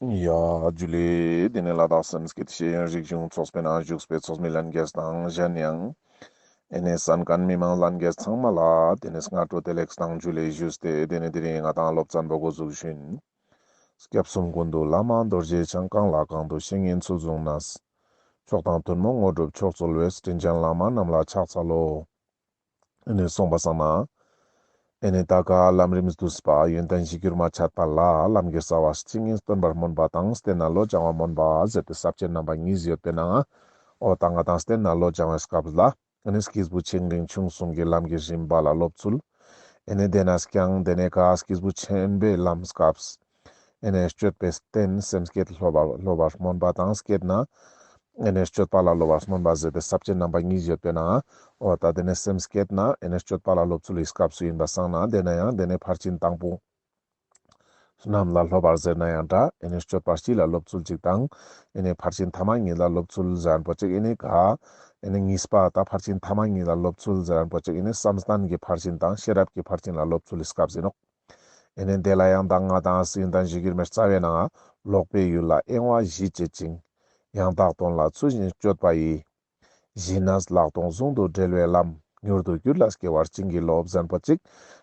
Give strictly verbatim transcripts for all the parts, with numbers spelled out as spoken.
ཡ་ཇུ་ལེ། དེ་ནས་ལ་དྭགས་སེམས་བསྐྱེད་ཤེས་ཡོན་རིག་གཞུང་ཚོགས་པའི་ནང་བཞུགས་པའི་ཚོགས་མི་ལྷན་རྒྱས་དང་གཞན་ཡང་ཨེ་ནས་གསན་མཁན་མི་མང་ལྷན་རྒྱས་ཚང་མ་ལ་དེ་ནས་སྔ་དྲོ་བདེ་ལེགས་དང་ཇུ་ལེ་ཞུས་ཏེ། དེ་ནས་དེ་རིང་ང་དང་སློབ་ཚན་པོ་འགོ་འཛུགས་ཞུ་ཡིན། སྐྱབས་གསུམ་ཀུན་འདུས་བླ་མ་རྡོ་རྗེ་འཆང་། གང་ལ་གང་འདུལ་བཤེས་གཉེན་ཚུལ་བཟུང་ནས། མཆོག་དང་ཐུན་མོང་དངོས་གྲུབ་མཆོག་སྩོལ་བའི། དྲིན་ཅན་བླ་མ་རྣམས་ལ་ཕྱག་འཚལ་ལོ། ཨེ་ནས་སོང་པ་སང་ན། ཨེ་ནས་ད་ག་ལམ་རིམ་བསྡུས་པ་ཡོན་ཏན་གཞིར་གྱུར་མ་འཆད་པ་ལ་ལམ་གྱི་རྩ་བ་བཤེས་གཉེན་སྟོན་པར་སྨོན་པ་དང་བསྟེན་ནས་བློ་སྦྱང་བར་སྨོན་པ་ཟེར་ཏེ་ས་བཅད་རྣམ་པ་གཉིས་ཡོད་པའི་ནང་། འོ་ད་ང་དང་བསྟེན་ནས་བློ་སྦྱང་བའི་སྐབས་ལ། ཨེ་ནས་སྐྱེས་བུ་ཆེ་འབྲིང་ཆུང་གསུམ་གྱི་ལམ་གྱི་རིམ་པ་ལ་སློབ་ཚུལ། ཨེ་ནས་དེ་ནས་ཀྱང་དེ་ནས་ག་སྐྱེས་བུ་ཆེན་པོའི་ལམ་སྐབས། ཨེ་ནས་སྤྱོད་པའི་རྟེན་སེམས་བསྐྱེད་སློབ་པ་སློབ་པར་སྨོན་པ་དང་བསྐྱེད་ནས། ཨེ་ནས་སྤྱོད་པ་ལ་སློབ་པར་སྨོན་པ་ཟེར་ཏེ་ས་བཅད་རྣམ་པ་གཉིས་ཡོད་པའི་ནང་། འོ་ད་དེ་ནས་སེམས་བསྐྱེད་ནས་ཨེ་ནས་སྤྱོད་པ་ལ་སློབ་ཚུལ་ལི་སྐབས་སུ་ཡིན་པ་སང་ན། དེ་ནས་ཡང་དེ་ནས་ཕར་ཕྱིན་དང་པོ་རྣམས་ལ་སློབ་པར་ཟེར་ན་ཡང་འདྲ། ཨེ་ནས་སྤྱོད་པ་སྤྱི་ལ་སློབ་ཚུལ་གཅིག་དང་། ཨེ་ནས་ཕར་ཕྱིན་ཐ་མ་གཉིས་ལ་སློབ་ཚུལ་ཟེར་མཁན་པོ་གཅིག་ཨེ་ནས་ག་ཨེ་ནས་གཉིས་པ་ད་ཕར་ཕྱིན་ཐ་མ་གཉིས་ལ་སློབ་ཚུལ་ཟེར་མཁན་པོ་གཅིག་ཨེ་ནས་བསམ་གཏན་གྱི་ཕར་ཕྱིན་དང་ཤེས་རབ་ཀྱི་ཕར་ཕྱིན་ལ་སློབ་ཚུལ་ལི་སྐབས་ཡིན་ནོག་ཨེ་ནས་དེ་ལ་ཡང་ད་ང་དང་ཡོན་ཏན་གཞིར་གྱུར་མའི་རྩ་བའི་ནང་། ལོག་པའི་ཡུལ་ལ་གཡེང་བ་ཞི་བྱེད་ཅིང་། ཡང་དག་དོན་ལ་ཚུལ་བཞིན་དཔྱོད་པ་ཡིས། ཞི་གནས་ལྷག་མཐོང་ཟུང་དུ་འབྲེལ་བའི་ལམ། མྱུར་དུ་རྒྱུད་ལ་སྐྱེ་བར་བྱིན་གྱིས་རློབས་ཟེར་མཁན་པོ་གཅིག་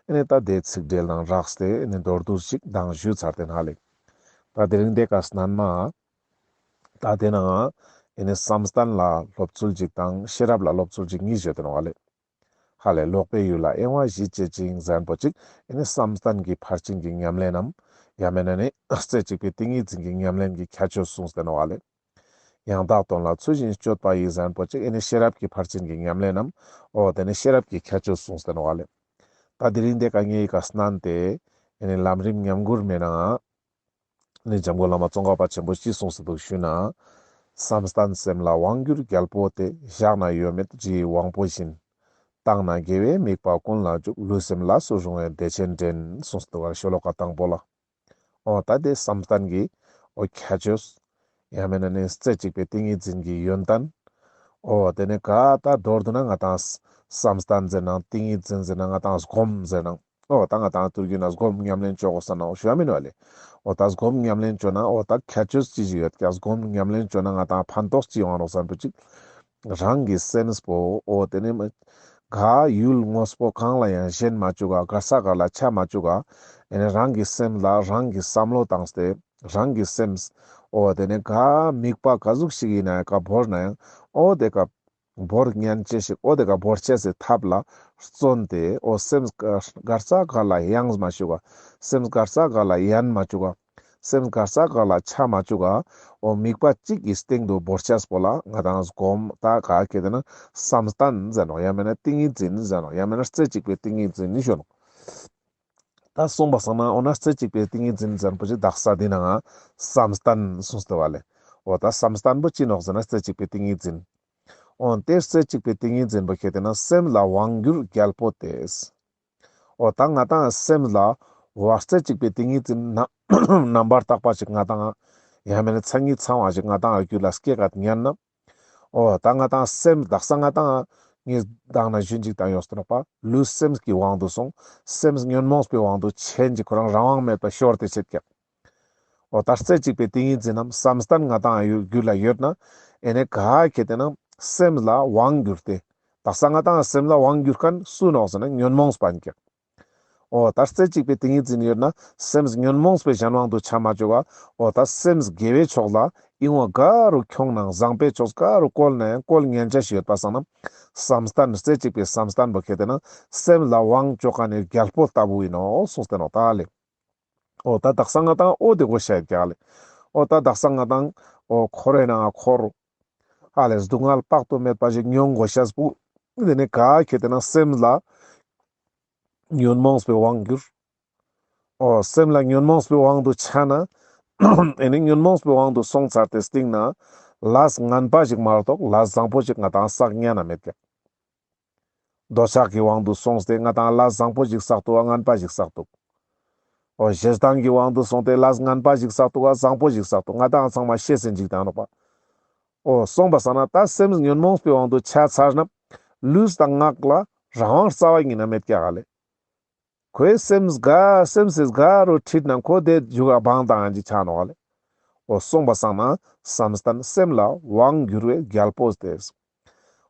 ཨེ་ནས་ད་དེ་ཚིག་འགྲེལ་ནང་རགས་ཏེ་ཨེ་ནས་མདོར་བསྡུས་ཤིག་དང་ཞུས་ཚར་ཏེ་ན་ལེ། ད་དེ་རིང་དེ་ཀ་སྣན་མ། ད་དེ་ནང་ཨེ་ནས་བསམ་གཏན་ལ་སློབ་ཚུལ་གཅིག་དང་ཤེས་རབ་ལ་སློབ་ཚུལ་གཅིག་གཉིས་ཡོད་དེ་ནོག་ལེ། ཧ་ལས་ལོག་པའི་ཡུལ་ལ་གཡེང་བ་ཞི་བྱེད་ཅིང་ཟེར་མཁན་པོ་གཅིག་ཨེ་ནས་བསམ་གཏན་གྱི་ཕར་ཕྱིན་གྱི་ཉམས་ལེན་ནམ། ཡང་མེད་ན་ནི་རྩེ་གཅིག་པའི་ཏིང་ངེ་འཛིན་གྱི་ཉམས་ལེན་གྱི་ཁྱད་ཆོས་གསུངས་ཏེ་ནོག་ལེ། ཡང་དག་དོན་ལ་ཚུལ་བཞིན་དཔྱོད་པ་ཡིས་ཟེར་མཁན་པོ་གཅིག་ཨེ་ནས་ཤེས་རབ་ཀྱི་ཕར་ཕྱིན་གྱི་ཉམས་ལེན་ནམ། འོ་དེ་ནས་ཤེས་རབ་ཀྱི་ཁྱད་ཆོས་གསུངས་ཏེ་ནོག་ལེ། ད་དེ་རིང་དེ་ཀ་ངའི་ཀ་སྣན་ཏེ་ཨེ་ནས་ལམ་རིམ་ཉམས་མགུར་མའི་ནང་། ནི་འཇམ་མགོན་བླ་མ་ཙོང་ཁ་པ་ཆེན་པོས་ཅི་གསུངས་སུ་འདུག་ཞུས་ན། བསམ་གཏན་སེམས་ལ་དབང་བསྒྱུར་རྒྱལ་པོ་སྟེ། བཞག་ན་གཡོ་མེད་རིའི་དབང་པོ་བཞིན། བཏང་ན་དགེ་བའི་དམིགས་པ་ཀུན་ལ་འཇུག་ལུས་སེམས་ལས་སུ་རུང་བའི་བདེ་ཆེན་འདྲེན་གསུངས་སུ་འདུག་པ་ཤོ་ལོ་ཀ་དང་པོ་ལ། འོ་ད་དེ་བསམ་གཏན་གྱི་འོ་ཁྱད་ཆོས། ཡང་མེད་ན་ནི་རྩེ་གཅིག་པའི་ཏིང་ངེ་འཛིན་གྱི་ཡོན་ཏན། འོ་དེ་ནས་ག་ད་མདོར་བསྡུ་ན་ང་དང་བསམ་གཏན་ཟེར་ནའང་ཏིང་ངེ་འཛིན་ཟེར་ནའང་ང་དང་སྒོམ་ཟེར་ནའང་། འོ་ད་ང་དང་ཐུར་གུ་ན་སྒོམ་ཉམས་ལེན་བཅོ་དགོས་ས་ན་འོ་ཞུ་བ་མིན་ནོག་ལེ། འོ་ད་སྒོམ་ཉམས་ལེན་བཅོ་ན་འོ་ད་ཁྱད་ཆོས་ཅི་ཞིག་ཡོད་ཀྱག་སྒོམ་ཉམས་ལེན་བཅོ་ན་ང་དང་ཕན་ཐོགས་ཅི་ཡོང་ནོག་བསམ་པོ་ཅིག་རང་གི་སེམས་པོ་འོ་དེ་ནས་ག་ཡུལ་དངོས་པོ་གང་ལ་ཡང་ཞེན་མ་བཅུག་ག་ག་ས་ག་ལ་ཆ་མ་བཅུག་ག་ཨེ་ནས་རང་གི་སེམས་ལ་རང་གི་བསམ་བློ་བཏང་སྟེ་རང་གི་སེམས་འོ་དེ་ནས་ག་དམིགས་པ་ག་ཟུག་ཞིག་ཡིན་ན་ཡང་ག་བོར་ན་ཡང་འོ་དེ་ག་བོར་ཉན་ཅེས་ཤིག་འོ་དེ་ག་བོར་ཅེས་སི་ཐབས་ལ་བརྩོན་ཏེ་འོ་སེམས་ག་ས་ག་ལ་གཡེང་མ་བཅུག་ག་སེམས་ག་ས་ག་ལ་ཡན་མ་བཅུག་ག་སེམས་ག་ས་ག་ལ་ཆ་མ་བཅུག་ག་འོ་དམིགས་པ་གཅིག་གི་སྟེང་དུ་བོར་ཅེས་པོ་ལ་ང་དང་སྒོམ་ད་ག་ཁེ་དེ་ན་བསམ་གཏན་ཟེར་ནོག་ཡང་མེད་ན་ཏིང་ངེ་འཛིན་ཟེར་ནོག་ཡང་མེད་ན་རྩེ་གཅིག་པའི་ཏིང་ངེ་འཛིན་ནི་ཞུ་ནོག་ད་གསུངས་པ་སང་ན་འོ་ན་རྩེ་གཅིག་པའི་ཏིང་ངེ་འཛིན་ཟེར་མཁན་པོ་ཅིག་དག་ས་དེ་ནང་བསམ་གཏན་གསུངས་ཏེ་བ་ལེ། འོ་ད་བསམ་གཏན་པོ་ཅི་ནོག་ཟེར་ན་རྩེ་གཅིག་པའི་ཏིང་ངེ་འཛིན། འོ་དེ་རྩེ་གཅིག་པའི་ཏིང་ངེ་འཛིན་པོ་ཁེ་དེ་ན་སེམས་ལ་དབང་བསྒྱུར་རྒྱལ་པོ་སྟེ། འོ་ད་ང་དང་སེམས་ལ་འོ་རྩེ་གཅིག་པའི་ཏིང་ངེ་འཛིན་ན་རྣམ་པར་དག་པ་ཅིག་ང་དང་ཡང་མེད་ན་མཚན་ཉིད་ཚང་བ་ཅིག་ང་དང་རྒྱུད་ལ་སྐྱེ་ག་ཉན་ན། འོ་ད་ང་དང་སེམས་དག་ས་ང་དང་ངས་དང་ན་ཞུན་ཅིག་དང་ཡོངས་ཏེ་ནོག་པ། ལུས་སེམས་ཀྱི་དབང་དུ་སོང་། སེམས་ཉོན་མོངས་པའི་དབང་དུ་ཆེན་ཅིག་ཁོ་རང་རང་དབང་མེད་པ་ཤོར་ཏེ་ཆེད་ཀྱག་འོ་ད་རྩེ་གཅིག་པའི་ཏིང་ངེ་འཛིན་ནམ་བསམ་གཏན་ང་དང་ཡུལ་རྒྱུད་ལ་ཡོད་ན་ཨེ་ནས་ག་ཁེ་དེ་ན་སེམས་ལ་དབང་བསྒྱུར་ཏེ། དག་ས་ང་དང་སེམས་ལ་དབང་བསྒྱུར་མཁན་སུ་ནོག་ཟེར་ན་ཉོན་མོངས་པ་ཡིན་ཀྱག་འོ་ད་རྩེ་གཅིག་པའི་ཏིང་ངེ་འཛིན་ཡོད་ན་སེམས་ཉོན་མོངས་པའི་གཞན་དབང་དུ་ཆ་མ་བཅུག་ག་འོ་ད་སེམས་དགེ་བའི་ཕྱོགས་ལ་ཨིན་བ་ག་རུ་ཁྱོང་ནའང་བཟང་པོའི་ཕྱོགས་ག་རུ་བཀོལ་ན་ཡང་བཀོལ་ཉན་ཆ་ཞིག་ཡོད་པ་སང་ན། བསམ་གཏན་རྩེ་གཅིག་པའི་བསམ་གཏན་པོ་ཁེ་དེ་ན་སེམས་ལ་དབང་བཅོ་མཁན་ནི་རྒྱལ་པོ་ལྟ་བུ་ཡིན་ནོག་གསུངས་ཏེ་ནོག་ད་ལེ། འོ་ད་དག་ས་ང་དང་འོ་དེ་གོ་ཤ་ཡོད་ཀྱག་ལེ། འོ་ད་དག་ས་ང་དང་འོ་འཁོར་བའི་ནང་འཁོར། ཧ་ལས་སྡུག་བསྔལ་དཔག་ཏུ་མེད་པ་ཞིག་མྱོང་དགོས་ཤེས་པོ། དེ་ནས་ག་ཁེ་དེ་ན་སེམས་ལ་ཉོན་མོངས་པའི་དབང་བསྒྱུར། འོ་སེམས་ལ་ཉོན་མོངས་པའི་དབང་དུ་ཆ་ན། ཨེ་ནི་ཉོན་མོངས་པའི་དབང་དུ་སོང་ཚར་ཏེ་སྟིང་ན། ལས་ངན་པ་ཞིག་མ་གཏོགས་ལས་བཟང་པོ་ཞིག་ང་དང་བསགས་ཉན་ན་མེད་ཀྱག་འདོད་ཆགས་ཀྱི་དབང་དུ་སོང་སྟེ་ང་དང་ལས་བཟང་པོ་ཞིག་བསགས་འདུག་ག་ངན་པ་ཞིག་བསགས་འདུག་འོ་ཞེ་སྡང་གི་དབང་དུ་སོང་སྟེ་ལས་ངན་པ་ཞིག་བསགས་འདུག་ག་བཟང་པོ་ཞིག་བསགས་འདུག་ང་དང་ཚང་མ་ཤེས་ཟིན་ཅིག་དང་ནོག་པ། འོ་སོང་པ་སང་ན་ད་སེམས་ཉོན་མོངས་པའི་དབང་དུ་ཆ་ཚར་ན། ལུས་དང་ངག་ལ་རང་དབང་རྩ་བ་ཉིད་ན་མེད་ཀྱག་ལེ། ཁོའི་སེམས་ག་སེམས་སི་ག་རུ་ཁྲིད་ན་ཁོ་དེ་རྒྱུ་ག་བང་དང་ཅིག་ཆ་ནོག་ལེ། འོ་སོང་པ་སང་ན་བསམ་གཏན་སེམས་ལ་དབང་བསྒྱུར་བའི་རྒྱལ་པོ་སྟེ།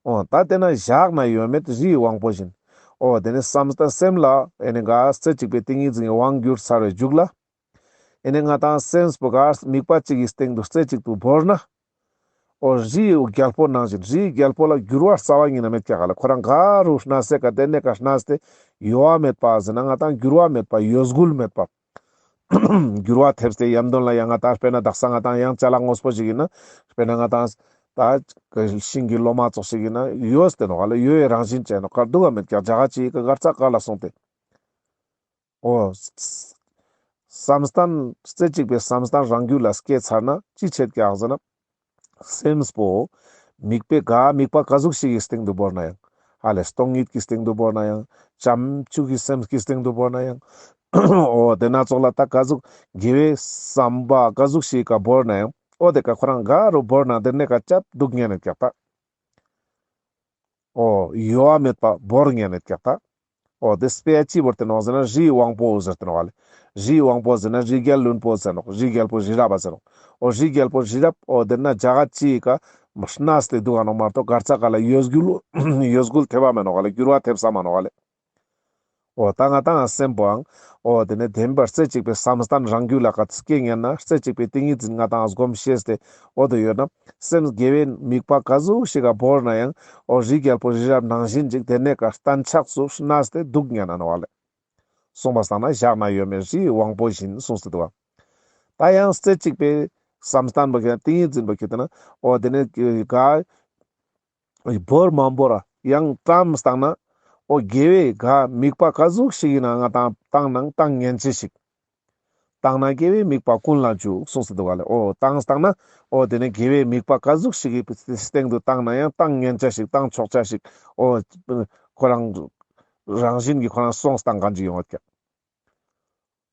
འོ་ད་དེ་ན་བཞག་ན་ཡོད་མེད་རིའི་དབང་པོ་བཞིན། འོ་དེ་ནི་བསམ་གཏན་སེམས་ལ་ཨེ་ནི་ག་རྩེ་གཅིག་པའི་ཏིང་ངེ་འཛིན་གྱི་དབང་བསྒྱུར་ཚར་བའི་མཇུག་ལ། ཨེ་ནི་ང་ཏང་སེམས་པོ་ག་དམིགས་པ་གཅིག་གི་སྟེང་དུ་རྩེ་གཅིག་ཏུ་བོར་ན། འོ་རིའི་རྒྱལ་པོ་ནང་བཞིན་རིའི་རྒྱལ་པོ་ལ་འགྱུར་བ་རྩ་བ་ཉིད་ནས་མེད་ཀྱག་ག་ལ། ཁོ་རང་ག་རུ་གནས་སེ་ག་དེ་ནས་ག་གནས་ཏེ་གཡོ་བ་མེད་པ་ཟེར་ན་ང་ཏང་འགྱུར་བ་མེད་པ་གཡོ་འགུལ་མེད་པ། འགྱུར་བ་ཐེབས་ཏེ་ཡམ་དོན་ལ་ཡང་ང་ཏང་དཔེར་ན་དག་ས་ང་ཏང་ཡང་ཅ་ལག་དངོས་པོ་ཞིག་ཡིན་ན་དཔེར་ན་ང་ཏང་ད་ཤིང་གི་ལོ་མ་ཙོགས་ཤིག་ཡིན་ན་གཡོས་ཏེ་ནོག་ག་ལ། གཡོ་བའི་རང་བཞིན་ཅན་ནོག་ག་འདུག་ག་མེད་ཀྱག་ཇ་ག་ཅིག་ག་གར་ཙ་ག་ལ་སོང་སྟེ། འོ། བསམ་གཏན་རྩེ་གཅིག་པའི་བསམ་གཏན་རང་རྒྱུད་ལ་སྐྱེས་ཚར་ན་ཅི་བྱེད་ཀྱག་ཟེར་ན། སེམས་པོ་དམིགས་པའི་ག་དམིགས་པ་ག་ཟུག་ཞིག་གི་སྟེང་དུ་བོར་ན་ཡང་། ཧ་ལས་སྟོང་ཉིད་ཀྱི་སྟེང་དུ་བོར་ན་ཡང་། བྱང་ཆུབ་ཀྱི་སེམས་ཀྱི་སྟེང་དུ་བོར་ན་ཡང་། འོ་དེ་ན་ཙོགས་ལ་ད་ག་ཟུག་དགེ་བའི་བསམ་པ་ག་ཟུག་ཞིག་ག་བོར་ན་ཡང་། འོ་དེ་ཀ་ཁོ་རང་ག་རུ་བོར་ན་དེ་ནས་ཀ་ཅབ་འདུག་ཉན་ནས་ཀྱག་ད། འོ་གཡོ་བ་མེད་པ་བོར་ཉན་ནས་ཀྱག་ད། འོ་དེ་དཔེ་ཅི་བོར་ཏེ་ནོག་ཟེར་ན་རིའི་དབང་པོ་ཟེར་ཏེ་ནོག་ལེ། རིའི་དབང་པོ་ཟེར་ན་རི་རྒྱལ་ལྷུན་པོ་ཟེར་ནོག། རི་རྒྱལ་པོ་རི་རབ་ཟེར་ནོག། འོ་རི་རྒྱལ་པོ་རི་རབ་འོ་དེ་ན་ཇ་ག་ཅིག་ག་གནས་ཏེ་འདུག་ག་ནོག་མ་གཏོགས་གར་ཙ་ག་ལ་གཡོ་འགུལ་གཡོ་འགུལ་ཐེབས་པ་མེད་ནོག་ལེ། འགྱུར་བ་ཐེབས་ས་མ་ནོག་ལེ། འོ་ད་ང་ཏང་སེམས་པོའང་འོ་དེ་ནས་བདེན་པར་རྩེ་གཅིག་པའི་བསམ་གཏན་རང་རྒྱུད་ལ་ག་སྐྱེ་ཉན་ན་རྩེ་གཅིག་པའི་ཏིང་ངེ་འཛིན་ང་ཏང་སྒོམ་ཤེས་ཏེ་འོ་དེ་ཡོད་ན་སེམས་དགེ་བའི་དམིགས་པ་ག་ཟུག་ཞིག་ག་བོར་ན་ཡང་འོ་རི་རྒྱལ་པོ་རི་རབ་ནང་བཞིན་ཅིག་དེ་ནས་ཀ་གཏན་ཆགས་སུ་གནས་ཏེ་འདུག་ཉན་ན་ནོག་ལེ། གསུངས་པ་སང་ན་བཞག་ན་ཡོད་མེད་རིའི་དབང་པོ་བཞིན་གསུངས་ཏེ་འདུག་པ། ད་ཡང་རྩེ་གཅིག་པའི་བསམ་གཏན་པོ་ཁྱེད་ཏིང་ངེ་འཛིན་པོ་ཁྱེད་དེ་ན་འོ་དེ་ནས་ག་བོར་མ་བོར་ཡང་བཀྲམ་བཏང་ན། འོ་དགེ་བའི་ག་དམིགས་པ་ག་ཟུག་ཞིག་ཡིན་ན་ང་ཏང་བཏང་ན་བཏང་ཉན་ཅེས་ཤིག། བཏང་ན་དགེ་བའི་དམིགས་པ་ཀུན་ལ་འཇུག་གསུངས་སུ་འདུག་ག་ལེ། འོ་བཏང་བཏང་ན་འོ་དེ་ནས་དགེ་བའི་དམིགས་པ་ག་ཟུག་ཞིག་གི་སྟེང་དུ་བཏང་ན་ཡང་བཏང་ཉན་ཅེས་ཤིག་བཏང་ཆོག་ཅེས་ཤིག། འོ་ཁོ་རང་རང་བཞིན་གྱི་ཁོ་རང་སོང་བཏང་གང་ཅིག་ཡོང་བ་ཀྱག།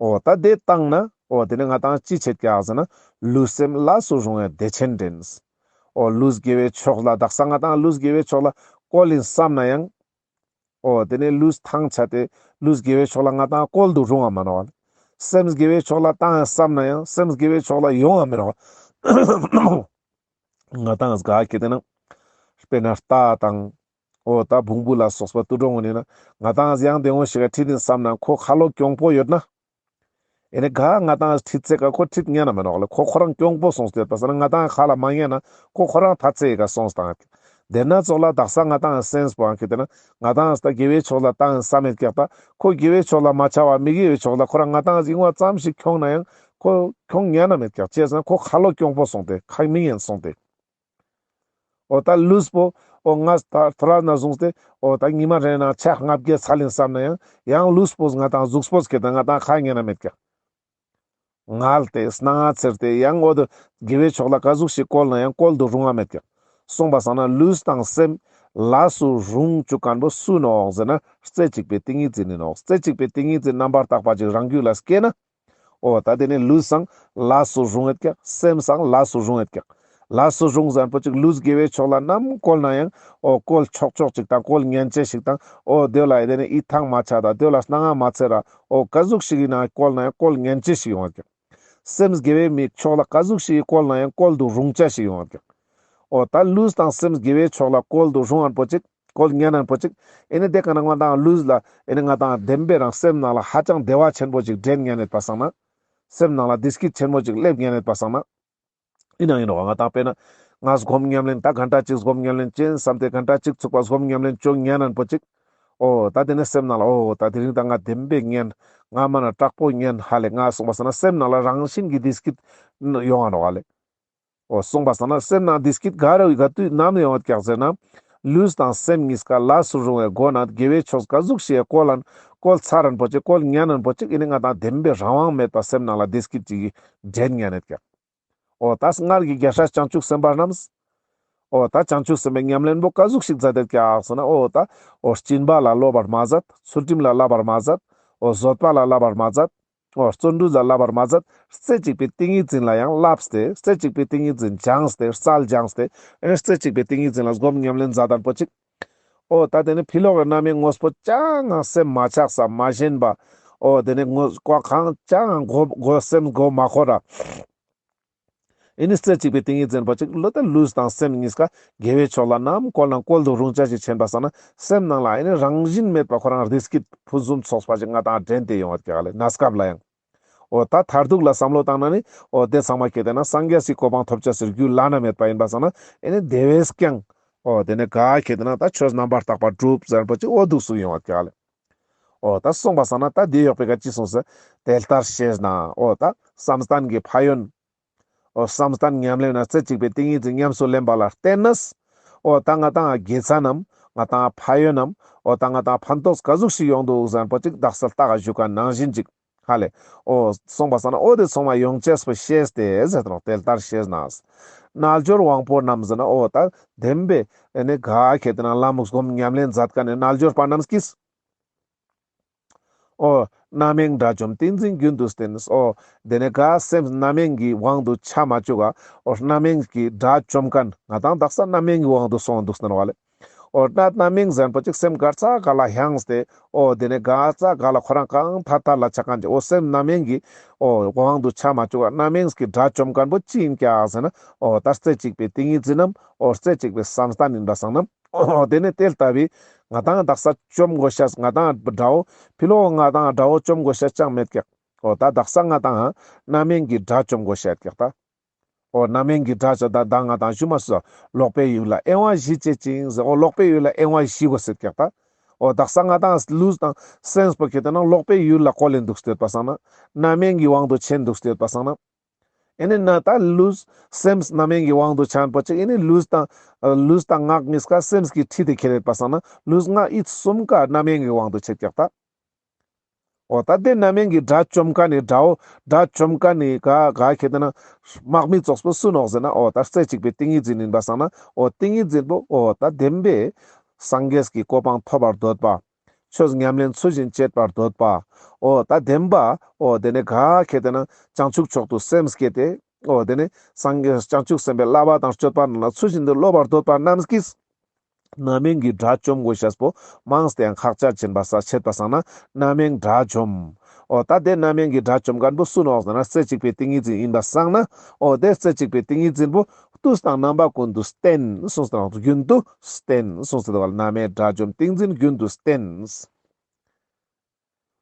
འོ་ད་དེ་བཏང་ན་འོ་དེ་ནས་ང་ཏང་ཅི་བྱེད་ཀྱག་ཟེར་ན་ལུས་སེམས་ལས་སུ་རུང་བའི་བདེ་ཆེན་འདྲེན། འོ་ལུས་དགེ་བའི་ཕྱོགས་ལ་དག་ས་ང་ཏང་ལུས་དགེ་བའི་ཕྱོགས་ལ་བཀོལ་ཡིན་བསམ་ན་ཡང་། འོ་དེ་ནས་ལུས་ཐང་ཆད་དེ་ལུས་དགེ་བའི་ཕྱོགས་ལ་ང་ཏང་བཀོལ་དུ་རུང་བ་མ་ནོག། སེམས་དགེ་བའི་ཕྱོགས་ལ་བཏང་ཡིན་བསམ་ན་ཡང་སེམས་དགེ་བའི་ཕྱོགས་ལ་ཡོང་བ་མི་ནོག། ང་ཏང་ག་གེ་དེ་ན་དཔེར་ན་རྟ་དང་། འོ་ད་བོང་བུ་ལ་སོགས་པ་དུད་འགྲོ་ངོ་ནི་ན་ང་ཏང་ཡང་དེ་ངོ་ཞིག་ག་ཁྲིད་དེ་བསམ་ན་ཁོ་ཁ་ལོ་གྱོང་པོ་ཡོད་ན། ཨེ་ནི་ག་ང་ཏང་ཁྲིད་ཚེ་ག་ཁོ་ཁྲིད་ཉན་ན་མི་ནོག་ལེ། ཁོ་ཁོ་རང་གྱོང་པོ་སོང་སྟེ་ཡོད་པ་སང་ན་ང་ཏང་ཁ་ལ་མ་ཉན་ན་ཁོ་ཁོ་རང་ཐ་ཚེ་ཡི་ག་སོང་སྟེ་ཡོད། དེ་ན་ཙོགས་ལ་དག་ས་ང་ཏང་སེམས་པོ་ཨང་ཁེ་དེ་ན་ང་ཏང་ད་དགེ་བའི་ཕྱོགས་ལ་བཏང་ཡིན་བསམ་མེད་ཀྱག་ད་ཁོ་དགེ་བའི་ཕྱོགས་ལ་མ་ཆ་བ་མི་དགེ་བའི་ཕྱོགས་ལ་ཁོ་རང་ང་ཏང་ཡིན་བ་ཙམ་ཞིག་ཁྱོང་ན་ཡང་ཁོ་ཁྱོང་ཉན་ན་མེད་ཀྱག་ཅེས་ན་ཁོ་ཁ་ལོ་གྱོང་པོ་སོང་སྟེ་ཁ་མི་ཉན་སོང་སྟེ། འོ་ད་ལུས་པོ་འོ་ང་ད་ཐོ་རས་ན་བཟུང་སྟེ་འོ་ད་ཉི་མ་རེ་ནང་ཕྱག་ལྔ་བརྒྱ་འཚལ་ཡིན་བསམ་ན་ཡང་ཡང་ལུས་པོ་ང་ཏང་གཟུགས་པོ་སྐད་ད་ང་ཏང་ཁ་ཉན་ན་མེད་ཀྱག། ངལ་ཏེ་སྣང་ང་ཚེར་ཏེ་ཡང་འོ་དོ་དགེ་བའི་ཕྱོགས་ལ་ག་ཟུག་ཞིག་བཀོལ་ན་ཡང་བཀོལ་དུ་རུང་བ་མེད་ཀྱག། གསུངས་པ་སང་ན་ལུས་དང་སེམས་ལས་སུ་རུང་བཅུག་མཁན་པོ་སུ་ནོག་ཟེར་ན་རྩེ་གཅིག་པའི་ཏིང་ངེ་འཛིན་ནི་ནོག། རྩེ་གཅིག་པའི་ཏིང་ངེ་འཛིན་རྣམ་པར་དག་པ་ཅིག་རང་རྒྱུད་ལ་སྐྱེས་ན། འོ་ད་དེ་ནི་ལུས་སང་ལས་སུ་རུང་ཡོད་ཀྱག། སེམས་སང་ལས་སུ་རུང་ཡོད་ཀྱག། ལས་སུ་རུང་ཟེར་མཁན་པོ་ཅིག་ལུས་དགེ་བའི་ཕྱོགས་ལ་ནམ་བཀོལ་ན་ཡང་འོ་བཀོལ་ཆོག་ཆོག་ཅིག་དང་བཀོལ་ཉན་ཅེས་ཤིག་དང་འོ་དེ་ལ་དེ་ནི་ཡིད་ཐང་མ་ཆད་ད་དེ་ལ་སྣང་ང་མ་ཚེར་ར་འོ་ག་ཟུག་ཞིག་ཡིན་ན་བཀོལ་ན་ཡང་བཀོལ་ཉན་ཅེས་ཤིག་ཡོང་ཡོད་ཀྱག། སེམས་དགེ་བའི་མི་ཕྱོགས་ལ་ག་ཟུག་ཞིག་བཀོལ་ན་ཡང་བཀོལ་དུ་རུང་ཅེས་ཤིག་ཡོང་ཡོད་ཀྱག། འོ་ད་ལུས་དང་སེམས་དགེ་བའི་ཕྱོགས་ལ་བཀོལ་དུ་རུང་མཁན་པོ་ཅིག་བཀོལ་ཉན་མཁན་པོ་ཅིག་ཨེ་ནི་དེ་ཀ་ན་ང་ཏང་ལུས་ལ་ཨེ་ནི་ང་ཏང་བདེན་པའི་རང་སེམས་ནང་ལ་ཧ་ཅང་བདེ་བ་ཆེན་པོ་ཅིག་འདྲེན་ཉན་ཡོད་པ་སང་ན། སེམས་ནང་ལ་བདེ་སྐྱིད་ཆེན་པོ་ཅིག་སླེབས་ཉན་ཡོད་པ་སང་ན། ཡིན་ན་ཡིན་ནོག་ང་ཏང་དཔེར་ན་ང་སྒོམ་ཉམས་ལེན་ད་གན་ཊ་གཅིག་སྒོམ་ཉམས་ལེན་ཅན་བསམ་སྟེ་གན་ཊ་གཅིག་ཚུགས་པ་སྒོམ་ཉམས་ལེན་ཅོ་ཉན་མཁན་པོ་ཅིག། འོ་ད་དེ་ནི་སེམས་ནང་ལ་འོ་ད་དེ་རིང་ད་ང་བདེན་པའི་ཉན། ང་མ་ན་དྲག་པོ་ཉན་ཧ་ལེ་ང་གསུངས་པ་སང་ན་སེམས་ནང་ལ་རང་བཞིན་གྱི་བདེ་སྐྱིད་ཡོང་ང་ནོག་ཧ་ལེ། འོ་གསུངས་པ་སང་ན་སེམས་ནང་བདེ་སྐྱིད་ག་རུ་ག་དུས་ནམ་ཡོང་བ་ཀྱག་ཟེར་ན། ལུས་དང་སེམས་གཉིས་ཀ་ལས་སུ་རུང་བའི་སྒོ་ནས་དགེ་བའི་ཕྱོགས་ག་ཟུག་ཞིག་བཀོལ་ལན་བཀོལ་ཚར་རན་པོ་ཅིག་བཀོལ་ཉན་རན་པོ་ཅིག་ཨེ་ནི་ང་ཏང་བདེན་པའི་རང་དབང་མེད་པ་སེམས་ནང་ལ་བདེ་སྐྱིད་ཅིག་གི་འདྲེན་ཉན་ཡོད་ཀྱག། འོ་ད་སྔར་གྱི་རྒྱལ་སྲས་བྱང་ཆུབ་སེམས་དཔའ་རྣམས། འོ་ད་བྱང་ཆུབ་སེམས་དཔའི་ཉམས་ལེན་པོ་ག་ཟུག་ཞིག་མཛད་དེ་ཀྱག་ཟེར་ན་འོ་ད་འོ་སྦྱིན་པ་ལ་སློབ་པར་མ་ཟད་ཚུལ་ཁྲིམས་ལ་བསླབ་པར་མ་ཟད་འོ་བཟོད་པ་ལ་བསླབ་པར་མ་ཟད། འོ་བརྩོན་འགྲུས་ལ་བསླབ་པར་མ་ཟད་རྩེ་གཅིག་པའི་ཏིང་ངེ་འཛིན་ལ་ཡང་བསླབས་ཏེ་རྩེ་གཅིག་པའི་ཏིང་ངེ་འཛིན་སྦྱངས་ཏེ་རྩལ་སྦྱངས་ཏེ་ཨེ་རྩེ་གཅིག་པའི་ཏིང་ངེ་འཛིན་ལ་སྒོམ་ཉམས་ལེན་མཛད་དན་པོ་ཅིག། འོ་ད་དེ་ནི་ཕྱི་ལོགས་ཀྱི་རྣམ་སྨིན་དངོས་པོ་ཅང་སེམས་མ་ཆགས་ས་མ་ཞེན་པ། འོ་དེ་ནི་དངོས་ཀ་གང་ཅང་མགོ་མགོ་སེམས་མགོ་མ་འཁོར་ར། ཨེ་ནི་རྩེ་གཅིག་པའི་ཏིང་ངེ་འཛིན་པོ་ཅིག་ལོ་ཏ་ལུས་དང་སེམས་གཉིས་ཀ་དགེ་བའི་ཕྱོགས་ལ་ནམ་བཀོལ་ན་བཀོལ་དུ་རུང་ཆ་ཞིག་ཆེན་པ་སང་ན་སེམས་ནང་ལ་ཨེ་ནི་རང་བཞིན་མེད་པ་ཁོ་རང་བདེ་སྐྱིད་ཕུན་སུམ་ཚོགས་པ་ཞིག་ང་ཏང་དྲན་ཏེ་ཡོང་བ་ཀྱག་ལེ། གནས་སྐབས་ལ་ཡང་། འོ་ད་མཐར་ཐུག་ལ་བསམ་བློ་བཏང་ན་ནི་འོ་དེ་ཚང་མ་ཁེ་ཏེ་ན་སངས་རྒྱས་སི་གོ་འཕང་ཐོབ་ཆ་ཟེར་རྒྱུ་བླ་ན་མེད་པ་ཡིན་པ་སང་ན་ཨེ་ནི་དེ་བས་ཀྱང་འོ་དེ་ནི་ག་ཁེ་ཏེ་ན་ད་ཆོས་རྣམ་པར་དག་པ་སྒྲུབ་ཟེར་པོ་ཅིག་འོ་འདུག་སུ་ཡོང་བ་ཀྱག་ལེ། འོ་ད་སོང་པ་སང་ན་ད་དེ་ཡོག་པའི་ཀ་ཅི་གསུངས་ཟེར། དེ་ལྟར་ཤེས་ན། འོ་ད་བསམ་གཏན་གྱི་ཕན་ཡོན། འོ་བསམ་གཏན་ཉམས་ལེན་ན་རྩེ་གཅིག་པའི་ཏིང་ངེ་འཛིན་ཉམས་སུ་ལེན་པ་ལ་བརྟེན་ནས། འོ་ད་ང་ཏང་དགེ་རྩ་རྣམས་ང་ཏང་ཕན་ཡོན་རྣམས་འོ་ད་ང་ཏང་ཕན་ཐོགས་ག་ཟུག་ཞིག་ཡོང་འདུག་ཟེར་པོ་ཅིག་དག་ས་ལྟ་ག་ཞུ་ཀ་ནང་བཞིན་ཅིག་ཧ་ལེ། འོ་སོང་པ་སང་ན་འོ་དེ་ཚང་མ་ཡོང་ཅེས་པོ་ཤེས་ཏེ་ཟེར་ཏེ་ནོག་དེ་ལྟར་ཤེས་ན། རྣལ་འབྱོར་དབང་པོ་རྣམས་ཟེར་ན་འོ་ད་བདེན་པའི་ཨེ་ནི་ག་ཁེ་ཏེ་ན་ལམ་སྒོམ་ཉམས་ལེན་མཛད་མཁན་ནི་རྣལ་འབྱོར་པ་རྣམས་ཀྱིས། འོ། རྣམ་གཡེང་དགྲ་བཅོམ་ཏིང་འཛིན་རྒྱུན་དུ་བསྟེན། འོ། དེ་ནས་ག་སེམས་རྣམ་གཡེང་གི་དབང་དུ་ཆ་མ་བཅུག་ག་འོ། རྣམ་གཡེང་གི་དགྲ་བཅོམ་མཁན་ང་ཏང་དག་ས་རྣམ་གཡེང་གི་དབང་དུ་སོང་འདུག་སྟན་བ་ལེ། འོ་ན་རྣམ་གཡེང་ཟེར་པོ་ཅིག་སེམས་ག་ས་ག་ལ་ཧང་སྟེ། འོ་དེ་ནས་ག་ས་ག་ལ་ཁོ་རང་གང་ཐད་ཐད་ལ་ཆ་མཁན་ཅིག་འོ་སེམས་རྣམ་གཡེང་གི་འོ་དབང་དུ་ཆ་མ་བཅུག་ག་རྣམ་གཡེང་གི་དགྲ་བཅོམ་མཁན་པོ་ཅི་ཡིན་ཀྱག་ཟེར་ན། འོ་ད་རྩེ་གཅིག་པའི་ཏིང་ངེ་འཛིན་ནམ། འོ་རྩེ་གཅིག་པའི་བསམ་གཏན་ཡིན་པ་སང་ན། འོ་དེ་ནས་དེ་ལྟ་བུའི་ང་ཏང་དག་ས་བཅོམ་དགོས་ཤེས་ང་ཏང་དགྲ་བོ་ཕི་ལོག་ང་ཏང་དགྲ་བོ་བཅོམ་དགོས་ཤེས་ཅང་མེད་ཀྱག་འོ་ད་དག་ས་ང་ཏང་རྣམ་གཡེང་གི་དགྲ་བཅོམ་དགོས་ཤེས་ཀྱག་ད། འོ་རྣམ་གཡེང་གི་དགྲ་བཅོམ་ད་ད་ང་ཏང་ཞུ་མ་སོ། ལོག་པའི་ཡུལ་ལ་གཡེང་བ་ཞི་བྱེད་ཅིང་ཟེར། འོ་ལོག་པའི་ཡུལ་ལ་གཡེང་བ་ཞི་དགོས་ཟེར་ཀྱག་ད། འོ་དག་ས་ང་ཏང་ལུས་དང་སེམས་པོ་ཁེ་ཏེ་ན་ལོག་པའི་ཡུལ་ལ་བཀོལ་ལེན་འདུག་སྟེ་ཡོད་པ་སང་ན། རྣམ་གཡེང་གི་དབང་དུ་ཆེན་འདུག་སྟེ་ཡོད་པ་སང་ན། ཨེ་ནི་ན་ད་ལུས་སེམས་རྣམ་གཡེང་གི་དབང་དུ་ཆ་མཁན་པོ་ཅིག་ཨེ་ནི་ལུས་དང་ལུས་དང་ངག་གཉིས་ཀ་སེམས་ཀྱི་ཁྲིད་དེ་ཁྱེར་ཡོད་པ་སང་ན་ལུས་ངག་ཡིད་གསུམ་ཀ་རྣམ་གཡེང་གི་དབང་དུ་ཆེན་ཀྱག་ད། འོ་ད་དེ་རྣམ་གཡེང་གི་དགྲ་བཅོམ་མཁན་ནི་དགྲ་བོ་དགྲ་བཅོམ་མཁན་ནི་ག་ག་ཁེ་ཏེ་ན་དམག་མི་ཙོགས་པོ་སུ་ནོག་ཟེར་ན། འོ་ད་རྩེ་གཅིག་པའི་ཏིང་ངེ་འཛིན་ཡིན་པ་སང་ན། འོ་ཏིང་ངེ་འཛིན་པོ་འོ་ད་བདེན་པའི་སངས་རྒྱས་ཀྱི་གོ་འཕང་ཐོབ་པར་འདོད་པ། ཆོས་ཉམས་ལེན་ཚུལ་བཞིན་བྱེད་པར་འདོད་པ། འོ་ད་བདེན་པ། འོ་དེ་ནས་ག་ཁེ་ཏེ་ན་བྱང་ཆུབ་མཆོག་ཏུ་སེམས་བསྐྱེད་དེ། འོ་དེ་ནས་སངས་རྒྱས་བྱང་ཆུབ་སེམས་དཔའི་བསླབ་པ་དང་སྤྱོད་པ་རྣམས་ལ་ཚུལ་བཞིན་དུ་སློབ་པར་འདོད་པ་རྣམས་ཀྱིས། རྣམ་གཡེང་གི་དགྲ་བཅོམ་དགོས་ཤེས་པོ་མངས་ཏེ་ཡང་ཁག་ཅན་ཆེན་པ་ས་ཆེད་པ་སང་ན་རྣམ་གཡེང་དགྲ་བཅོམ། འོ་ད་དེ་རྣམ་གཡེང་གི་དགྲ་བཅོམ་མཁན་པོ་སུ་ནོག་ཟེར་ན་རྩེ་གཅིག་པའི་ཏིང་ངེ་འཛིན་ཡིན་པ་སང་ན། འོ་དེ་རྩེ་གཅིག་པའི་ཏིང་ངེ་འཛིན་པོ་དུས་དང་རྣམ་པ་ཀུན་ཏུ་བསྟེན་གསུངས་ཏེ་རྒྱུན་དུ་བསྟེན་གསུངས་ཏེ་འདུག་ག་ལེ། རྣམ་གཡེང་དགྲ་བཅོམ་ཏིང་འཛིན་རྒྱུན་དུ་བསྟེན།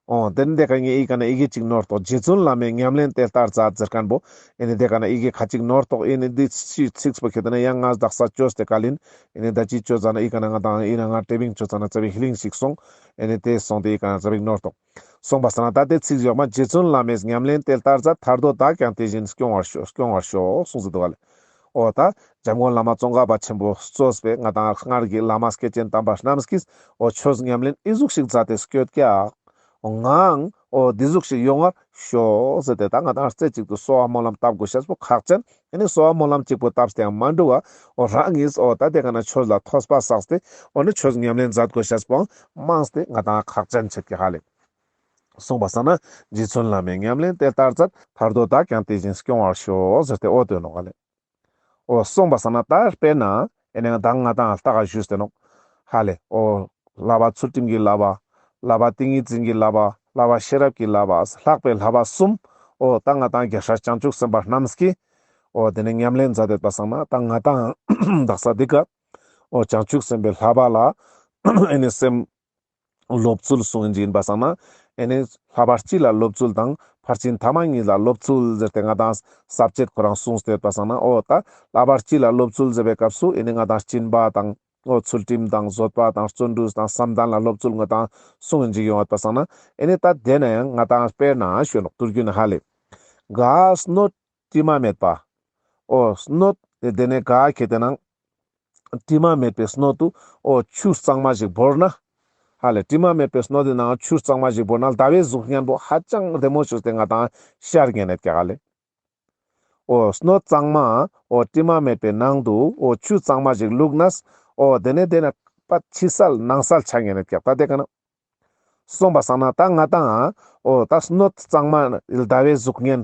འོ་དེ་ནི་དེ་ཀ་ངས་ཨི་ཀ་ན་ཡི་གེ་གཅིག་ནོར་ཏོག་རྗེ་བཙུན་བླ་མའི་ཉམས་ལེན་དེ་ལྟར་མཛད་ཟེར་མཁན་པོ། ཨེ་ནི་དེ་ཀ་ན་ཡི་གེ་ཁ་ཅིག་ནོར་ཏོག་ཨེ་ནི་འདི་ཚིག་པོ་ཁེ་ཏེ་ན་ཡང་ང་དག་ས་བཅོས་ཏེ་ག་ལིན། ཨེ་ནི་ད་ཅི་བཅོས་ཙ་ན་ཨི་ཀ་ན་ང་དང་ཨི་ན་ང་ཏེ་བིང་བཅོས་ཙ་ན་ཙ་པིག་ཧི་ལིང་ཞིག་སོང་། ཨེ་ནི་དེ་སོང་སྟེ་ཨི་ཀ་ན་ཙ་པིག་ནོར་ཏོག་སོང་པ་སང་ན་ད་དེ་ཚིག་ཡོག་མ་རྗེ་བཙུན་བླ་མའི་ཉམས་ལེན་དེ་ལྟར་མཛད། ཐར་འདོད་བདག་ཀྱང་དེ་བཞིན་སྐྱོང་བར་ཤོག་སྐྱོང་བར་ཤོག་གསུངས་སུ་འདུག་ག་ལེ། འོ་ད་འཇམ་མགོན་བླ་མ་ཙོང་ཁ་པ་ཆེན་པོ་གཙོས་པའི་ང་དང་སྔར་གྱི་བླ་མ་སྐྱེས་ཆེན་དམ་པ་རྣམས་ཀྱིས་འོ་ཆོས་ཉམས་ལེན་ཨི་ཟུག་ཞིག་མཛད་དེ་སྐྱོད་ཀྱག་འོ་ངའང་འོ་འདི་ཟུག་ཞིག་ཡོང་བར་ཤོག་ཟེར་ཏེ་ད་ང་དང་རྩེ་གཅིག་ཏུ་གསོལ་བ་སྨོན་ལམ་བཏབ་དགོས་ཤེས་པོ་ཁག་ཅན། ཨེ་ནི་གསོལ་བ་སྨོན་ལམ་གཅིག་པོ་བཏབ་སྟེ་ཡང་མ་འགྲུབ་བ། འོ་རང་གིས་འོ་ད་དེ་ཀ་ན་ཆོས་ལ་ཐོས་པ་བསགས་ཏེ་འོ་ནི་ཆོས་ཉམས་ལེན་མཛད་དགོས་ཤེས་པོའང་མངས་ཏེ་ང་དང་ཁག་ཅན་ཆེད་ཀྱི་ཧ་ལེ། གསུངས་པ་སང་ན་རྗེ་བཙུན་བླ་མའི་ཉམས་ལེན་དེ་ལྟར་མཛད། ཐར་འདོད་བདག་ཀྱང་དེ་བཞིན་སྐྱོང་བར་ཤོག་ཟེར་ཏེ་འོ་དོན་ནོག་ག་ལེ། འོ་གསུངས་པ་སང་ན་ད་དཔེར་ན་ཨེ་ནི་ང་དང་ང་དང་ལྟ་ག་ཞུས་ཏེ་ནོག་ཧ་ལེ། འོ་བསླབ་པ་ཚུལ་ཁྲིམས་ཀྱི་བསླབ་པ། བསླབ་པ་ཏིང་ངེ་འཛིན་གྱི་བསླབ་པ། བསླབ་པ་ཤེས་རབ་ཀྱི་བསླབ་པ། ལྷག་པའི་བསླབ་པ་གསུམ། འོ་ད་ང་དང་རྒྱལ་སྲས་བྱང་ཆུབ་སེམས་དཔའ་རྣམས་ཀྱིས་འོ་དེ་ནི་ཉམས་ལེན་མཛད་དེ་ཡོད་པ་སང་ན་ད་ང་དང་དག་ས་འདི་ཀ་འོ་བྱང་ཆུབ་སེམས་དཔའི་བསླབ་པ་ལ་ཨེ་ནི་སེམས་སློབ་ཚུལ་གསུངས་ཡིན་པ་སང་ན། ཨེ་ནི་བསླབ་པ་སྤྱི་ལ་སློབ་ཚུལ་དང་ཕར་ཕྱིན་ཐ་མ་གཉིས་ལ་སློབ་ཚུལ་ཟེར་ཏེ་ང་དང་ས་བཅད་ཁོ་རང་གསུངས་ཏེ་ཡོད་པ་སང་ན། འོ་ད་བསླབ་པ་སྤྱི་ལ་སློབ་ཚུལ་ཟེར་བའི་སྐབས་སུ་ཨེ་ནི་ང་དང་སྦྱིན་པ་དང་འོ་ཚུལ་ཁྲིམས་དང་བཟོད་པ་དང་བརྩོན་འགྲུས་དང་བསམ་གཏན་ལ་སློབ་ཚུལ་ང་དང་གསུངས་ཡིན་ཡོད་པ་སང་ན། ཨེ་ནི་ད་དེ་ན་ཡང་ང་དང་དཔེར་ན་ཞུ་ནོག་དུས་རྒྱུན་ཧ་ལེ། ག་སྣོད་དྲི་མ་མེད་པ། འོ་སྣོད་དེ་ནས་ག་ཁེ་ཏེ་ན་དྲི་མ་མེད་པའི་སྣོད་དུ་འོ་ཆུ་གཙང་མ་ཞིག་བོར་ན། ཧ་ལེ་དྲི་མ་མེད་པའི་སྣོད་དེ་ནང་ཆུ་གཙང་མ་ཞིག་བོར་ན་ཟླ་བའི་གཟུགས་བརྙན་པོ་ཧ་ཅང་བདེ་མོ་ཞིག་སྟེ་ང་དང་ཤར་ཉན་ནེད་ཀྱག་ཧ་ལེ། འོ་སྣོད་གཙང་མ་འོ་དྲི་མ་མེད་པའི་ནང་དུ་འོ་ཆུ་གཙང་མ་ཞིག་བླུགས་ན། འོ་དེ་ནས་དེ་ན་པ་ཕྱི་གསལ་ནང་གསལ་ཆ་ཉན་ནེད་ཀྱག་ད་དེ་ཀ་ན། སོང་པ་སང་ན་ད་ང་དང་འོ་ད་སྣོད་གཙང་མ་ཟླ་བའི་གཟུགས་བརྙན་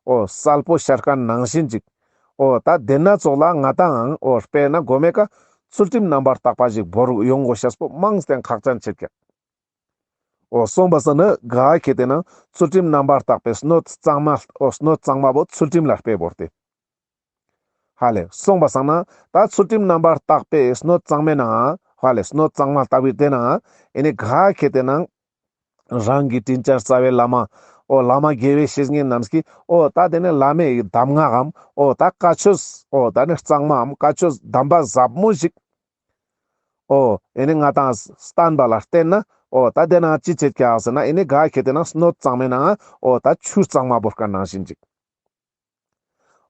འོ་གསལ་པོ་ཤར་མཁན་ནང་བཞིན་ཅིག་འོ་ད་དེ་ན་ཙོགས་ལ་ང་དང་འོ་དཔེར་ན་མགོ་མའི་ཀ་ཚུལ་ཁྲིམས་རྣམ་པར་དག་པ་ཞིག་བོར་ཡོང་དགོས་ཤེས་པོ་མངས་ཏེ་ཁག་ཅན་ཆེད་ཀྱག་འོ་སོང་པ་སང་ན་ག་ཁེ་ཏེ་ན་ཚུལ་ཁྲིམས་རྣམ་པར་དག་པའི་སྣོད་གཙང་མ་འོ་སྣོད་གཙང་མ་བོ་ཚུལ་ཁྲིམས་ལ་དཔེ་བོར་ཏེ། ཧ་ལེ་སོང་པ་སང་ན་ད་ཚུལ་ཁྲིམས་རྣམ་པར་དག་པའི་སྣོད་གཙང་མའི་ནང་ཧ་ལེ་སྣོད་གཙང་མ་ལྟ་བུའི་དེ་ནང་ཨེ་ནི་ག་ཁེ་དེ་ནང་རང་གི་དྲིན་ཅན་རྩ་བའི་བླ་མ། འོ་བླ་མ་དགེ་བའི་བཤེས་གཉེན་རྣམས་ཀྱིས་འོ་ད་དེ་ནི་བླ་མའི་གདམས་ངག་གམ་འོ་ད་བཀའ་ཆོས་འོ་ད་ནི་གཙང་མའམ་བཀའ་ཆོས་གདམས་པ་ཟབ་མོ་ཞིག་འོ་ཨེ་ནི་ང་དང་བསྟན་པ་ལ་བརྟེན་ན་འོ་ད་དེ་ནང་ཅི་བྱེད་ཀྱག་ཟེར་ན་ཨེ་ནི་ག་ཁེ་དེ་ནང་སྣོད་གཙང་མའི་ནང་འོ་ད་ཆུ་གཙང་མ་བོར་ཀ་ནང་བཞིན་ཅིག་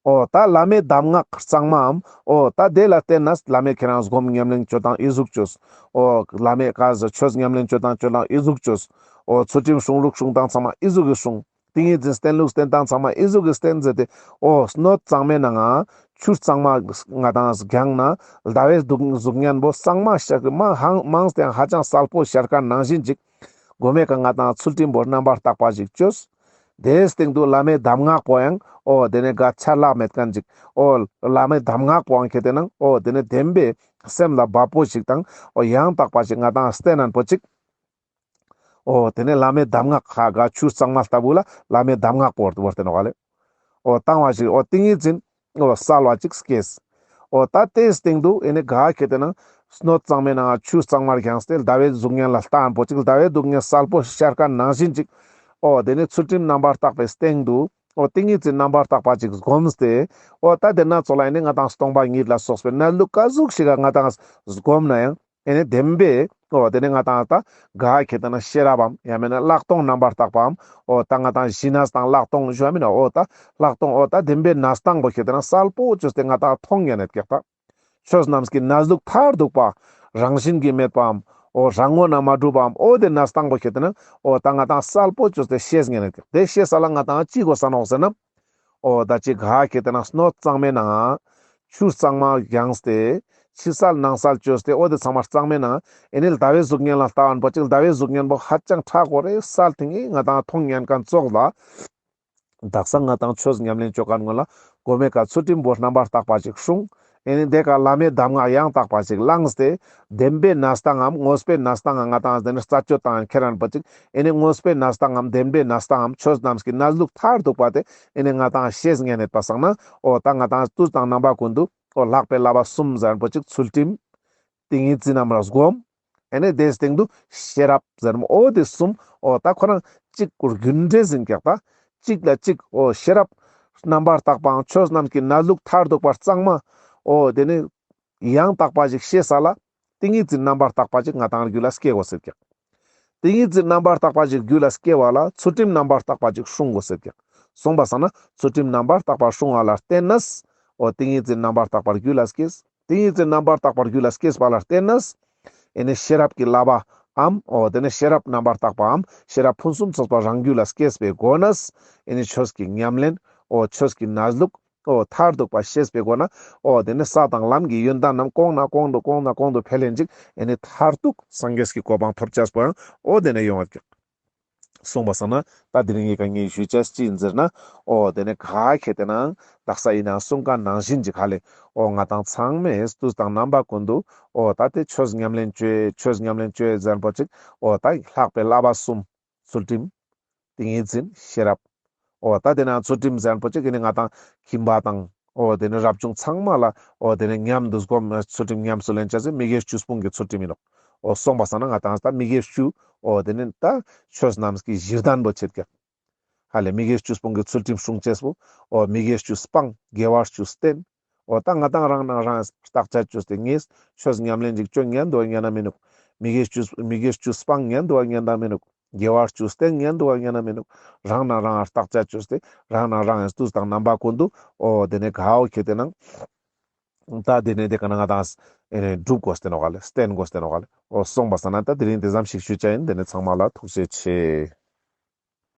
འོ་ད་བླ་མའི་གདམས་ངག་གཙང་མའམ་འོ་ད་དེ་ལ་བརྟེན་ན་བླ་མའི་ཁྱེད་རང་སྒོམ་ཉམས་ལེན་ཅོ་སྟངས་ཨི་ཟུག་ཅོས། འོ་བླ་མའི་བཀའ་ཆོས་ཉམས་ལེན་ཅོ་སྟངས་ཅོ་སྟངས་ཨི་ཟུག་ཅོས། འོ་ཚུལ་ཁྲིམས་སྲུང་ལུགས་སྲུང་སྟངས་ཚང་མ་ཨི་ཟུག་གི་སྲུང་། ཏིང་ངེ་འཛིན་བསྟེན་ལུགས་བསྟེན་སྟངས་ཚང་མ་ཨི་ཟུག་གི་བསྟེན་ཟེར་ཏེ། འོ་སྣོད་གཙང་མའི་ནང་ང་ཆུ་གཙང་མ་ང་དང་བརྒྱངས་ན་ཟླ་བའི་གཟུགས་བརྙན་པོ་གཙང་མ་ཤར་གི་མ་ཧང་མང་སྟེ་ཧ་ཅང་གསལ་པོ་ཤར་ཀ་ནང་བཞིན་ཅིག་གོ་མེ་ཀ་ང་དང་ཚུལ་ཁྲིམས་པོ་རྣམ་པར་དག་པ་ཞིག་ཅོས། དེའི་སྟེང་དུ་བླ་མའི་གདམས་ངག་པོ་ཡང་འོ་དེ་ནས་ག་ཆ་ལག་མེད་མཁན་ཅིག་འོ་བླ་མའི་གདམས་ངག་པོ་ཡང་ཁེ་དེ་ནང་འོ་དེ་ནས་བདེན་པའི་སེམས་ལ་འབབ་པོ་ཞིག་དང་འོ་ཡང་དག་པ་ཞིག་ང་དང་བསྟེན་ནན་པོ་ཅིག་འོ་དེ་ནས་བླ་མའི་གདམས་ངག་ཁ་ག་ཆུ་གཙང་མ་ལྟ་བུ་ལ་བླ་མའི་གདམས་ངག་པོ་བོར་ཏེ་ནོག་ལེ། འོ་བཏང་བ་ཞིག་འོ་ཏིང་ངེ་འཛིན་འོ་གསལ་བ་ཅིག་སྐྱེས། འོ་ད་དེའི་སྟེང་དུ་ཨེ་ནི་ག་ཁེ་དེ་ནང་སྣོད་གཙང་མའི་ནང་ཆུ་གཙང་མར་བརྒྱངས་ཏེ་ཟླ་བའི་གཟུགས་བརྙན་ལ་ལྟ་ཨན་པོ་ཅིག་ཟླ་བའི་གཟུགས་བརྙན་གསལ་པོ་ཤར་ཀ་ནང་བཞིན་ཅིག་འོ་དེ་ནས་ཚུལ་ཁྲིམས་རྣམ་པར་དག་པའི་སྟེང་དུ་འོ་ཏིང་ངེ་འཛིན་རྣམ་པར་དག་པ་ཅིག་བསྒོམས་ཏེ། འོ་ད་དེ་ན་ཚོ་ལ་ཨེ་ནི་ང་དང་སྟོང་པ་ཉིད་ལ་སོགས་པའི་གནས་ལུགས་ག་ཟུག་ཞིག་ག་ང་དང་བསྒོམས་ན་ཡང་ཨེ་ནི་བདེན་པའི་འོ་དེ་ནས་ང་དང་ད་ག་ཁེ་དེ་ན་ཤེས་རབ་བམ་ཡང་མེད་ན་ལྷག་མཐོང་རྣམ་པར་དག་པའམ་འོ་ད་ང་དང་ཞི་གནས་དང་ལྷག་མཐོང་ཞུ་བ་མེད་ན་འོ་ད་ལྷག་མཐོང་འོ་ད་བདེན་པའི་གནས་སྟངས་པོ་ཁེ་དེ་ན་གསལ་པོ་ཅོས་ཏེ་ང་དང་མཐོང་ཉན་ནེད་ཀྱག་ད། ཆོས་རྣམས་ཀྱི་གནས་ལུགས་མཐར་ཐུག་པ་རང་བཞིན་གྱིས་མེད་པའམ་འོ་རང་ངོས་ན་མ་གྲུབ་པའམ་འོ་དེ་གནས་སྟངས་པོ་ཁེ་དེ་ན་འོ་ད་ང་དང་གསལ་པོ་ཅོས་ཏེ་ཤེས་ཉན་ནེད་ཀྱག་དེ་ཤེས་ས་ལ་ང་དང་ཅི་དགོས་ས་ནོག་ཟེར་ན། འོ་ད་ཅི་ག་ཁེ་དེ་ན་སྣོད་གཙང་མའི་ནང་ཆུ་གཙང་མ་བརྒྱངས་ཏེ་ཕྱི་གསལ་ནང་གསལ་ཅོས་ཏེ་འོ་དེ་ཚང་མ་གཙང་མའི་ནང་ཨེ་ནི་ཟླ་བའི་གཟུགས་བརྙན་ལ་ལྟ་ཨན་པོ་ཅིག་ཟླ་བའི་གཟུགས་བརྙན་པོ་ཧ་ཅང་ཁྲ་གོ་རེ་གསལ་ཐིང་ངེ་ང་དང་མཐོང་ཉན་མཁན་ཙོགས་ལ། དག་ས་ང་དང་ཆོས་ཉམས་ལེན་ཅོ་མཁན་ངོ་ལ་གོ་མེ་ཀ་ཚུལ་ཁྲིམས་པོ་རྣམ་པར་དག་པ་ཅིག་སྲུང་། ཨེ་ནི་དེ་ཀ་བླ་མའི་གདམས་ངག་ཡང་དག་པ་ཅིག་བླངས་ཏེ། བདེན་པའི་གནས་སྟངས་ངམ་དངོས་པོའི་གནས་སྟངས་ང་དང་དེ་ནི་རྩད་གཅོད་བཏང་ཁྱེར་རན་པོ་ཅིག་ཨེ་ནི་དངོས་པོའི་གནས་སྟངས་ངམ་བདེན་པའི་གནས་སྟངས་ངམ་ཆོས་རྣམས་ཀྱི་གནས་ལུགས་མཐར་ཐུག་པ་དེ་ཨེ་ནི་ང་དང་ཤེས་ཉན་ནེད་པ་སང་ན་འོ་ད་ང་དང་དུས་དང་རྣམ་པ་ཀུན་ཏུ་འོ་ལྷག་པའི་བསླབ་པ་གསུམ་ཟེར་རན་པོ་ཅིག་ཚུལ་ཁྲིམས། ཏིང་ངེ་འཛིན་ནམ་ར་སྒོམ། ཨེ་ནི་དེའི་སྟེང་དུ་ཤེས་རབ་ཟེར་མོ་འོ་དེ་གསུམ་འོ་ད་ཁོ་རང་གཅིག་གུ་རྒྱུ་འབྲས་ཟིན་ཀྱག་ད། གཅིག་ལ་གཅིག་འོ་ཤེས་རབ་རྣམ་པར་དག་པའང་ཆོས་རྣམས་ཀྱི་གནས་ལུགས་མཐར་ཐུག་པ་གཙང་མ་འོ་དེ་ནི་ཡང་དག་པ་ཞིག་ཤེས་ས་ལ་ཏིང་ངེ་འཛིན་རྣམ་པར་དག་པ་ཞིག་ང་དང་རྒྱུད་ལ་སྐྱེ་དགོས་ཟེར་ཀྱག་ཏིང་ངེ་འཛིན་རྣམ་པར་དག་པ་ཞིག་རྒྱུད་ལ་སྐྱེ་བ་ལ་ཚུལ་ཁྲིམས་རྣམ་པར་དག་པ་ཞིག་སྲུང་དགོས་ཟེར་ཀྱག་སོང་པ་སང་ན་ཚུལ་ཁྲིམས་རྣམ་པར་དག་པ་སྲུང་བ་ལ་བརྟེན་ནས་འོ་ཏིང་ངེ་འཛིན་རྣམ་པར་དག་པ་རྒྱུད་ལ་སྐྱེས། ཏིང་ངེ་འཛིན་རྣམ་པར་དག་པ་རྒྱུད་ལ་སྐྱེས་པ་ལ་བརྟེན་ནས་ཨེ་ནི་ཤེས་རབ་ཀྱི་བསླབ་པའམ་འོ་དེ་ནི་ཤེས་རབ་རྣམ་པར་དག་པའམ་ཤེས་རབ་ཕུན་སུམ་ཚོགས་པ་རང་རྒྱུད་ལ་སྐྱེས་པའི་སྒོ་ནས་ཨེ་ནི་ཆོས་ཀྱི་ཉམས་ལེན་འོ་ཆོས་ཀྱི་གནས་ལུགས་འོ་མཐར་ཐུག་པ་ཤེས་པའི་སྒོ་ན་འོ་དེ་ནི་ས་དང་ལམ་གྱི་ཡོན་ཏན་རྣམས་གོང་ནས་གོང་དུ་གོང་ནས་གོང་དུ་འཕེལ་ལེན་ཅིག་ཨེ་ནི་མཐར་ཐུག་སངས་རྒྱས་ཀྱི་གོ་འཕང་ཐོབ་ཅེས་པོ་ཡང་འོ་དེ་ནི་ཡོང་བ་ཀྱག་སོང་པ་སང་ན་ད་དེ་རིང་ངེ་ཀ་ངེ་ཞུ་ཅེས་ཅི་ཡིན་ཟེར་ན། འོ་དེ་ནི་ག་ཁེ་དེ་ནང་དག་ས་ཡིན་ནང་གསུང་ཀ་ནང་བཞིན་གྱི་ཁ་ལེ། འོ་ང་དང་ཚང་མས་དུས་དང་རྣམ་པ་ཀུན་ཏུ་འོ་ད་དེ་ཆོས་ཉམས་ལེན་ཅོས་ཆོས་ཉམས་ལེན་ཅོས་ཟེར་པོ་ཅིག་འོ་ད་ལྷག་པའི་བསླབ་པ་གསུམ། ཚུལ་ཁྲིམས། ཏིང་ངེ་འཛིན་ཤེས་རབ། འོ་ད་དེ་ན་ཚུལ་ཁྲིམས་ཟེར་པོ་ཅིག་གི་ནི་ང་དང་ཁྱིམ་པ་དང་འོ་དེ་ནི་རབ་བྱུང་ཚང་མ་ལ་འོ་དེ་ནི་མཉམ་དུ་སྒོམ་ཚུལ་ཁྲིམས་ཉམས་སུ་ལེན་ཅེས་སི་མི་དགེ་བཅུ་སྤོང་གི་ཚུལ་ཁྲིམས་ཡིན་ནོག་འོ་སོང་པ་སང་ན་ང་དང་ད་མི་དགེ་བཅུ་འོ་དེ་ནི་ད་ཆོས་རྣམས་ཀྱི་གཞི་རྟེན་པོ་ཆེད་ཀྱག་ཧ་ལེ་མི་དགེ་བཅུ་སྤོང་གི་ཚུལ་ཁྲིམས་སྲུང་ཅེས་པོ། འོ་མི་དགེ་བཅུ་སྤང་དགེ་བ་བཅུ་བསྟེན། འོ་ད་ང་དང་རང་ནང་རང་བརྟག་དཔྱད་བཅོས་ཏེ་ངས་ཆོས་ཉམས་ལེན་ཅིག་ཅོ་ཉན་འདུག་ཉན་ན་མི་ནུག་མི་དགེ་བཅུ་མི་དགེ་བཅུ་སྤང་ཉན་འདུག་ཉན་ན་མི་ནུག་དགེ་བ་བཅུ་བསྟེན་ཉན་འདུག་ཉན་ན་མི་ནུག་རང་ནང་རང་བརྟག་དཔྱད་བཅོས་ཏེ་རང་ནང་རང་དུས་དང་རྣམ་པ་ཀུན་ཏུ་འོ་དེ་ནི་ག་འོ་ཁེ་དེ་ནང་ད་དེ་ནི་དེ་ཀ་ན་ང་དང་ཨེ་ནི་སྒྲུབ་དགོས་ཏེ་ནོག་ལེ། བསྟེན་དགོས་ཏེ་ནོག་ལེ། འོ་སོང་པ་སང་ན་ད་དེ་རིང་དེ་ཙམ་ཞིག་ཞུ་ཅེས་ཡིན། དེ་ནི་ཚང་མ་ལ་ཐུགས་རྗེ་ཆེ།